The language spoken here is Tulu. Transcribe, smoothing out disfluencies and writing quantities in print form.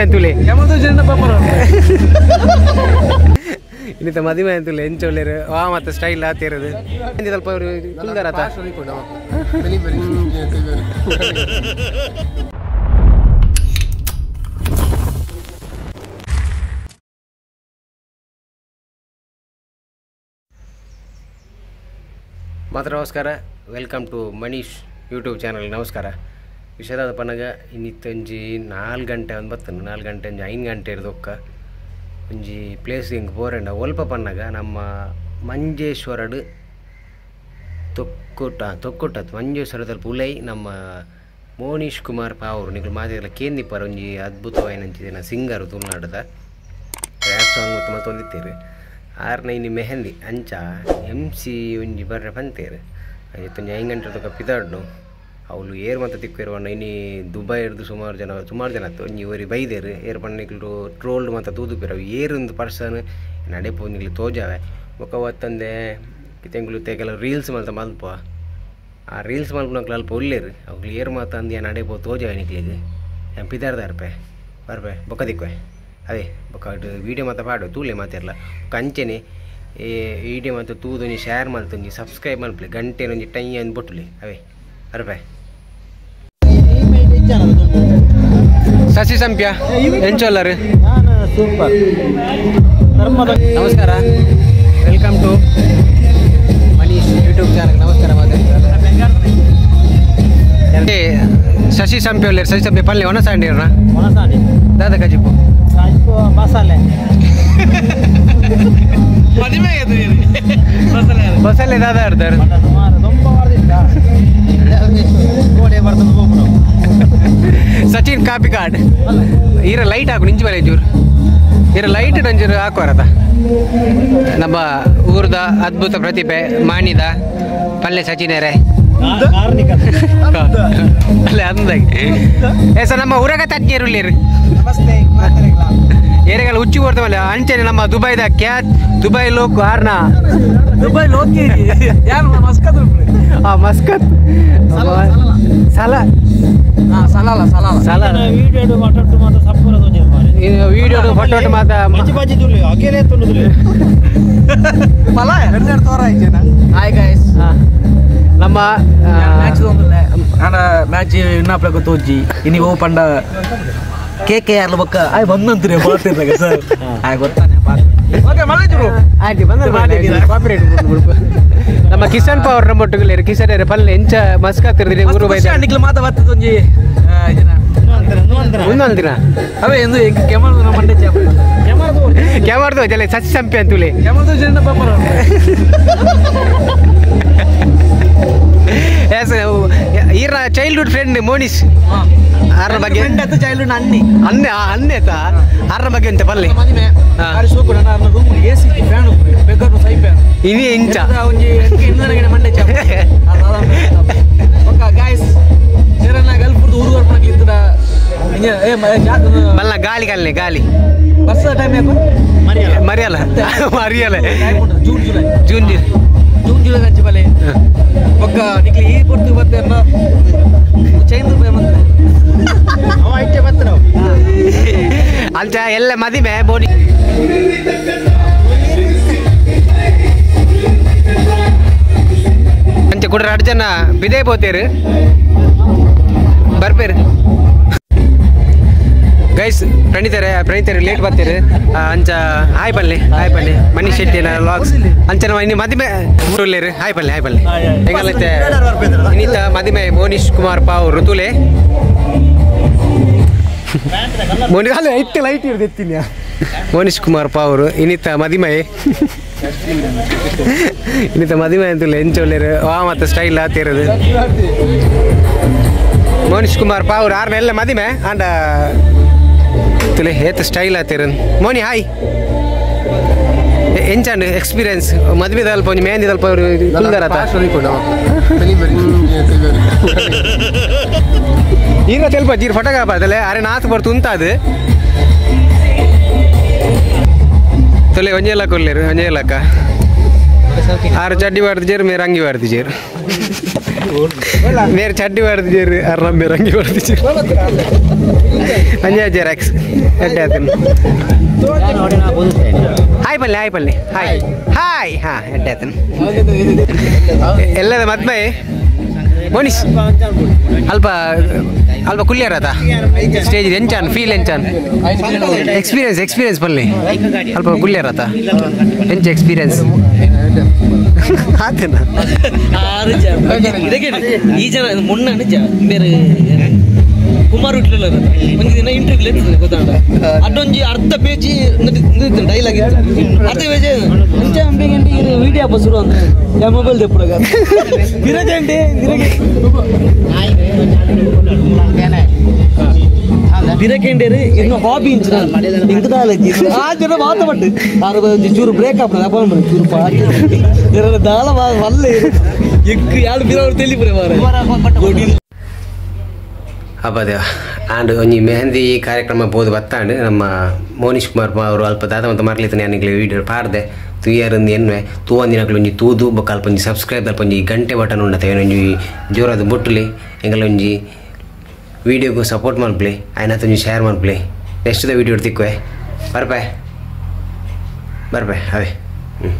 ಅಂತುಲೆ ಇನ್ನಿತ ಮದಿಮೆ ಅಂತುಲೆ ಎಂಚೊಲ್ಲೇರು ವಾ ಮತ್ತೆ ಸ್ಟೈಲ್ ಆತಿರೋದು ಸ್ವಲ್ಪ ಕುಲ್ದಾರತ. ಮಾತ್ರ ನಮಸ್ಕಾರ, welcome to Manish YouTube channel. ನಮಸ್ಕಾರ. ವಿಷಯದ ಪನಗ ಇನ್ನಿತ್ತೊಂಜಿ 4 ಗಂಟೆ ಒಂದು ಬತ್ತನು 4 ಗಂಟೆ ಒಂಜಿ 5 ಗಂಟೆ ಇರ್ದೊಕ್ಕ ಒಂಜಿ ಪ್ಲೇಸ್ ಹಿಂಗೆ ಪೋರೆಂಡ ಒಲ್ಪ ಪನ್ನಗ ನಮ್ಮ ಮಂಜೇಶ್ವರಡು ತೊಕ್ಕುಟ ತೊಕ್ಕುಟ ಮಂಜೇಶ್ವರದಲ್ಲಿ ಪುಲೈ ನಮ್ಮ ಮೋನೀಶ್ ಕುಮಾರ್ ಪಾವರು ನಿಗಳು ಮಾತಿರಲ್ಲ ಕೇಂದಿಪ್ಪರ ಒಂಜಿ ಅದ್ಭುತವಾಯಿನಂಚಿನ ಸಿಂಗರು ತುಳುನಾಡದ ರ್ಯಾಪ್ ಸಾಂಗ್ ಮತ್ತು ಮತ್ತೊಂದಿತ್ತೇರು ಆರ್ನ ಇನ್ನು ಮೆಹಂದಿ ಅಂಚ ಎಮ್ ಸಿ ಒಂಜಿ ಬರ್ರೆ ಪಂತೇರು ಒಂಜಿ 5 ಗಂಟೆ ತೊಕ್ಕ ಪಿದಾಡ್ನು ಅವಳು ಏರ್ ಮತ್ತು ತಿಕ್ಕಿರುವ ಇನಿ ದುಬೈ ಹಿಡ್ದು ಸುಮಾರು ಜನ ಆತು ಒಂಜಿ ಒರಿ ಬೈದೇರು ಏರ್ ಪಣ್ಣಿಕ್ಲು ಟ್ರೋಲ್ಡ್ ಮತ್ತು ತೂದುಪೇರು ಅವು ಏರೊಂದು ಪರ್ಸನ್ ನಡೆಪು ನಿಕ್ಲು ತೋಜಾವೆ ಬೊಕ್ಕ ಒತ್ತಂದೆ ಕಿತೆಂಗುಲು ಕೆಲವು ರೀಲ್ಸ್ ಮಲ್ತ ಮಲ್ಪ ಆ ರೀಲ್ಸ್ ಮಲ್ಪನಕ್ಲು ಅಲ್ಪ ಉಲ್ಲೇರು ಅವುಗಳು ಏರ್ ಮಾತು ಅಂದು ನಡೆಪೋ ತೋಜಾವೆ ನಿಕ್ಲಿಗೆ ನಾನು ಪಿದಾರ್ದಾರ್ಪೆ ಬರ್ಪೆ ಬೊಕ್ಕ ದಿಕ್ವೆ ಅದೇ ಬೊಕ್ಕ ವೀಡಿಯೋ ಮಾತ ಪಾಡು ತೂಲೆ ಮಾತಿರಲ್ಲ ಬೊಕ್ಕ ಅಂಚೆನೆ ಈ ವೀಡಿಯೋ ಮತ್ತು ತೂದೊಂಜಿ ಶೇರ್ ಮಲ್ತೊಂಜಿ ಸಬ್ಸ್ಕ್ರೈಬ್ ಮಲ್ಪಲೆ ಗಂಟೆ ಒಂಜಿ ಟೈ ಅಂದು ಬೊಟ್ಟುಲಿ ಅವೇ ಬರ್ಪೆ. ಶಶಿ ಸಂಪ್ಯ ಎಂಚೊಲ್ಲರು ಸೂಪರ್. ನಮಸ್ಕಾರ, welcome to Manish YouTube channel. ನಮಸ್ಕಾರ ಮಾತಾಡ್ತಾರೆ ಶಶಿ ಸಂಪ್ಯ ಉಲ್ಲೇರು. ಶಶಿ ಸಂಪ್ಯ ಪಲ್ಲೆ ಒಣಸಾಂಡಿರ್ನ ದಾದ ಕಜಿಪು ಮಸಾಲೆ ಮಸಾಲೆ ದಾದ ಆಡ್ತಾರೆ. ಸಚಿನ್ ಕಾಪಿ ಕಾರ್ಡ್ ಈರ ಲೈಟ್ ಹಾಕು ನಿಂಚು ಮೇಲೆ ಚೂರು ಈರ ಲೈಟ್ ನಂಜೂರು ಹಾಕುವಾರತ. ನಮ್ಮ ಊರ್ದ ಅದ್ಭುತ ಪ್ರತಿಭೆ ಮಾಣಿದ ಪಲ್ಲೆ ಸಚಿನರೇ ಅಲ್ಲ ಅಂದಾಗಿ ಏ ಸರ್ ನಮ್ಮ ಊರಾಗ ತಜ್ಞರು ಏರೆಗಳ ಹುಚ್ಚಿ ಕೊಡ್ತಾವಲ್ಲ ಅಂಚನೆ ನಮ್ಮ ದುಬೈದ ಕ್ಯಾತ್ ದುಬೈ ಲೋಕ್ ಆರ್ನ ದುಬೈ ಲೋಕ್ ಮಸ್ಕತ್ ಮಸ್ಕತ್ ಸಲ ಸಲಾಲ ಸಲಾಲ ಸಲಾಲ ವಿಡಿಯೋ ಮಾತಾಡ್ತು ಮಾತ್ರ ಸಪ್ಪರ ವಿಡಿಯೋ ಫೋಟೋ ಮಾತ ಬಜ್ಜಿ ಬಜ್ಜಿ ತುಲಿ ಅಗೇಲೆ ತುಲಿ ಫಲ ಹನ್ನೆರಡು ತೋರ ಐಜನ. ಹಾಯ್ ಗೈಸ್, ನಮ್ಮ ಮ್ಯಾಚ್ ತೊಂದ್ರೆ ಆಂಡ ಮ್ಯಾಚ್ ಇನ್ನಪ್ಲಕ ತೋಜಿ ಇನಿ ಓ ಪಂಡ ಕೆ ಕೆ ಆರ್ ಬೊಕ್ಕ ಆಯ್ ಬಂದಂತ್ರಿ ಬಾತಿರ್ದಾಗ ಸರ್ ಆಯ್ ಗೊತ್ತಾನೆ ಓಕೆ ಮಲ್ಲೇಜು ಆಯ್ತು ಬಂದ ಕಾಪಿರೈಟ್ ನಮ್ಮ ಕಿಸಾನ್ ಪವರ್ ನಮ್ಮ ಒಟ್ಟುಗುಲೇರು ಕಿಸಾನ್ ಏರು ಪಲ್ಲೆ ಎಂಚ ಮಸ್ಕತ್ ಇರ್ದಿರಿ ಊರು ಬೈದ ನಿಕ್ಲು ಮಾತ ಬರ್ತದ ಒಂಜಿ ಒಂದೊಂದು ದಿನ ಅವೇ ಎಂದು ಕೆಮಲ್ ನಮ್ಮ ಮಂಡೆ ಕ್ಯಾಮರ್ದು ಜಲೆ ಸಸಿ ಸಂಪೆ ಅಂತುಲೆ ಕೆಮಲ್ದು ಜನ ಪಾಪರ ಎಸ್ ಈರ ಚೈಲ್ಡ್ಹುಡ್ ಫ್ರೆಂಡ್ ಮೋನಿಶ್ ಆರ್ನ ಬಗ್ಗೆ ಚೈಲ್ಡ್ಹುಡ್ ಅನ್ನಿ ಅನ್ನೆ ಅನ್ನೆ ತಾ ಆರ್ನ ಬಗ್ಗೆ ಅಂತ ಪಲ್ಲೆ ಆರ್ ಸೂಕು ನನ್ನ ಅರ್ನ ರೂಮ್ ಎಸಿ ಫ್ಯಾನ್ ಬೇಕಾದ್ರು ಸೈ ಫ್ಯಾನ್ ಇನಿ ಇಂಚ ಒಂಜಿ ಇನ್ನೊಂದು ಮಂಡೆ ಚ ಓಕೆ ಗೈಸ್ ಏರನ್ನ ಗಲ್ಫ್ ಊರು ಬರ್ಪಣಕ್ಕೆ ಇತ್ತದ ಏ ಮಲ್ಲ ಗಾಳಿ ಕಲ್ಲೆ ಗಾಳಿ ಬಸ್ ಟೈಮ್ ಯಾಕೋ ಮರಿಯಲ್ಲ ಮರಿಯಲ್ಲ ಮರಿಯಲ್ಲ June July June July June July ಹಂಚಿ ಬಲೆ ಒಕ್ಕ ನಿಕ್ಲಿ ಈ ಪೊರ್ತು ಬತ್ತೆ ಅನ್ನ ಚೈನ್ ರೂಪಾಯಿ ಬಂದ್ರೆ ಅವ ಐಟೆ ಬತ್ತೆ ನಾವು ಅಂಚ ಎಲ್ಲ ಮದಿಮೆ ಬೋನಿ ಅಂಚೆ ಕುಡ್ರ ಅಡ್ ಜನ ಬಿದೇ ಪೋತೇರು ಬರ್ಪೇರು ಗೈಸ್ ಪ್ರಣೀತಾರೆ ಪ್ರಣೀತಾರೆ ಲೇಟ್ ಬರ್ತೀರಿ ಅಂಚ ಹಾಯ್ ಪಲ್ಲೆ ಹಾಯ್ ಪಲ್ಲೆ ಮನೀಶ್ ಶೆಟ್ಟಿ ಲಾಗ್ಸ್ ಅಂಚ ನಮ್ಮ ಇನ್ನು ಮದಿಮೆ ಊರುಲ್ಲೇರು ಹಾಯ್ ಪಲ್ಲೆ ಹಾಯ್ ಪಲ್ಲೆ ಹೆಂಗಲ್ಲೈತೆ ಇನ್ನಿತ ಮದಿಮೆ ಮೋನೀಶ್ ಕುಮಾರ್ ಪಾವ್ ಋತುಲೆ ಮೋನಿ ಅಲ್ಲ ಇಟ್ಟು ಲೈಟ್ ಹಿಡ್ದಿತ್ತೀನಿ ಮೋನೀಶ್ ಕುಮಾರ್ ಪಾವರು ಇನ್ನಿತ ಮದಿಮೆ ಇನ್ನಿತ ಮದಿಮೆ ಅಂತಲ್ಲ ಎಂಚೊಲ್ಲೇರು ವಾ ಮತ್ತು ಸ್ಟೈಲ್ ಆತಿರೋದು ಮೋನೀಶ್ ಕುಮಾರ್ ಪಾವ್ರು ಆರ್ನ ಎಲ್ಲ ಮದಿಮೆ ಆಂಡ ತುಲೆ ಏತ್ ಸ್ಟೈಲ್ ಆತಿರನ್ ಮೋನಿ ಹಾಯ್ ಎಂಚಾಂಡ್ ಎಕ್ಸ್ಪೀರಿಯನ್ಸ್ ಮದುವೆ ದಲ್ಪ ಒಂಜಿ ಮೆಹಂದಿ ದಲ್ಪ ಕುಲ್ದಾರತ ಈಗ ತೆಲ್ಪ ಜೀರ್ ಫಟಕ ಬಾದಲೆ ಅರೆ ನಾತ್ ಬರ್ತು ಉಂತಾದು ತುಲೆ ಒಂಜೆ ಲಕ್ಕ ಉಲ್ಲೇರು ಒಂಜೆ ಲಕ್ಕ ಆರು ಚಡ್ಡಿ ಬಾರ್ದಿಜೇರು ಮೇರೆ ಅಂಗಿ ಬಾರ್ದಿಜೇರು ಮೇರೆ ಚಡ್ಡಿ ಬಾರ್ದಿಜೇರು ಅರ್ರ ಮೇರೆ ಅಂಗಿ ಬಾರ್ದಿಜೇರು ಅಂಜಾ ಜೆರಾಕ್ಸ್ ಎಡ್ಡೆ ಆತನು ಹಾಯ್ ಪಲ್ಲೆ ಹಾಯ್ ಪಲ್ಲೆ ಹಾಯ್ ಹಾಯ್ ಹಾಂ ಎಡ್ಡೆ ಆತನು ಎಲ್ಲದ ಮದ್ಮೆ ಮೋನಿಶ್ ಅಲ್ಪ ಅಲ್ಪ ಕುಲ್ಯಾರತ ಸ್ಟೇಜ್ ಎಂಚಾನ್ ಫೀಲ್ ಎಂಚಾನ್ ಎಕ್ಸ್ಪೀರಿಯನ್ಸ್ ಎಕ್ಸ್ಪೀರಿಯನ್ಸ್ ಪಲ್ಲೆ ಅಲ್ಪ ಕುಲ್ಯಾರತ ಎಂಚ ಎಕ್ಸ್ಪೀರಿಯನ್ಸ್ ಆತನ ಈ ಜನ ಮುನ್ನ ನಿಜ ಬೇರೆ ಕುಮಾರ್ ವಿಟ್ಲ ಒಂಜಿ ದಿನ ಇಂಟರ್ವ್ಯೂ ಇರ್ತದೆ ಗೊತ್ತಾಂಡ ಅಡ್ಡೊಂಜಿ ಅರ್ಧ ಪೇಜ್ ಡೈಲಾಗ್ ಇತ್ತು ಅರ್ಧ ಪೇಜ್ ಅಂಚೆ ಅಂಬಿಗೆ ವಿಡಿಯೋ ಬಸ್ರು ಅಂತ ಯಾ ಮೊಬೈಲ್ ದೆಪ್ಪುಡಗ ಬಿರಜಂಡೆ ಬಿರಕೆಂಡೇರು ಇನ್ನು ಹಾಬಿ ಇಂಚ ಇಂಕದಾಲಜಿ ಆ ಜನ ಮಾತ ಪಟ್ಟು ಆರು ಚೂರು ಬ್ರೇಕ್ ಆಪುಡು ಅಪ್ಪ ಚೂರು ಪಾಟಿ ದಾಲ ವಲ್ಲ ಎಕ್ಕು ಯಾಳು ಬಿರವರು ತೆಲಿಪುರೆ ಮಾರ ಹಬ್ಬದ ಆಂಡ್ ಒಂಜಿ ಮೆಹಂದಿ ಕಾರ್ಯಕ್ರಮ ಬೋದು ಬತ್ತಾಂಡ್ ನಮ್ಮ ಮೋನಿಶ್ ಕುಮಾರ್ ಅವರು ಅಲ್ಪ ದಾದ ಮತ್ತು ಮರಲಿತ್ತು ನಾನು ವೀಡಿಯೋ ಪಾಡ್ದೆ ತುಯ್ಯಾರಂದು ಎನ್ವೆ ತೂವಂದಿನಕ್ಲು ಒಂಜಿ ತೂದು ಬೊಕ್ಕ ಅಲ್ಪ ಒಂಜಿ ಸಬ್ಸ್ಕ್ರೈಬ್ ಅಲ್ಪ ಒಂಜಿ ಗಂಟೆ ಬಟನ್ ಉಂಡತೆ ಒಂಜಿ ಜೋರಾದ ಬೊಟ್ಟುಲಿ ಎಂಗಲ ಒಂಜಿ ವೀಡಿಯೋಗೂ ಸಪೋರ್ಟ್ ಮಲ್ಪಲಿ ಆಯ್ನಾತ ಒಂಜಿ ಶೇರ್ ಮಲ್ಪಲಿ ನೆಕ್ಸ್ಟ್ ದ ವೀಡಿಯೋ ತಿಕ್ಕುವೆ ಬರ್ಪೆ ಬರ್ಪೆ ಅವೇ ಹ್ಞೂ.